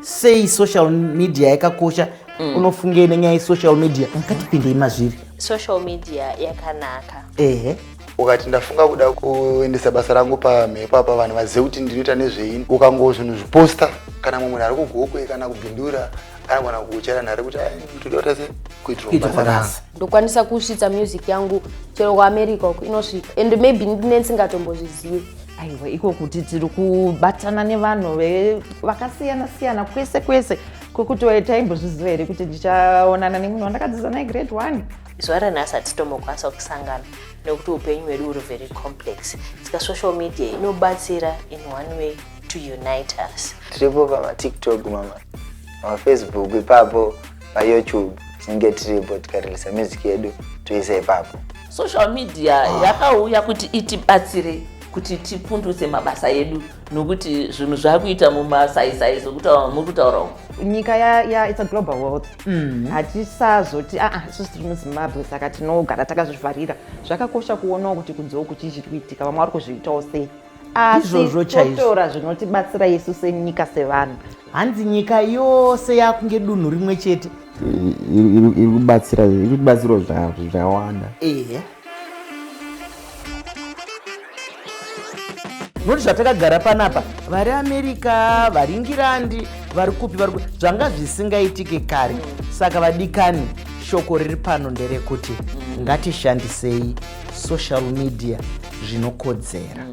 Sei social media yakakosha? Unofungei nenyaya yesocial media? Ngatipindei mazviri. Social media yakanaka. Ehe. Ukati ndafunga kuda kuendesa basa rangu pamhepo apa, vanhu vazive kuti ndinoita nezvei, ukangozvinhu zviposta, kana mumwe munhu ari kuGokwe kana kuBindura anogona kukuchera nhare kuti, "Ai, toda kuita se kuitirwa Kuitirwa basa rangu." basa. Ndokwanisa kusvitsa music yangu chero kuAmerica uko inosvika, and maybe ndine ndisingatombozvizivi. Aiwa, iko kuti tiri kubatana nevanhu vakasiyana siyana kwese kwese, kwekuti taimbozviziva here kuti ndichaonana nemunhu wandakadzidza naye grade one? Zuva ranhasi hatitombokwanisa kusangana nekuti upenyu hwedu huri very complex, saka social media inobatsira in one way to unite us. Tiripo pamaTikTok, mama, pamaFacebook ipapo, paYouTube tinenge tiripo. Tikareleasa music yedu toisa ipapo. Social media yakauya kuti itibatsire kuti tipundutse mabasa edu, nokuti zvinhu zvakuita mumasaisai sokutaura muri kutaura umu. Nyika it's a global world. Hatisazoti aa, isusu tiri muZimbabwe, saka tinogara takazvivharira. Zvakakosha kuonawo kuti kunzewo kuchii chiri kuitika, vamwe vari kuzviitawo sei, asi Izvozvo chaizvo. totora zvinotibatsira isu senyika, sevanhu. Hanzi nyika yose yakunge dunhu rimwe chete. Iri kubatsira, iri kubatsirawo zvakawanda. Ehe, nokuti zvatakagara panapa, vari America, vari Ngirandi, vari kupi, vari kupi, zvanga zvisingaitike kare. Saka vadikani, shoko riri pano nderekuti ngatishandisei social media zvinokodzera.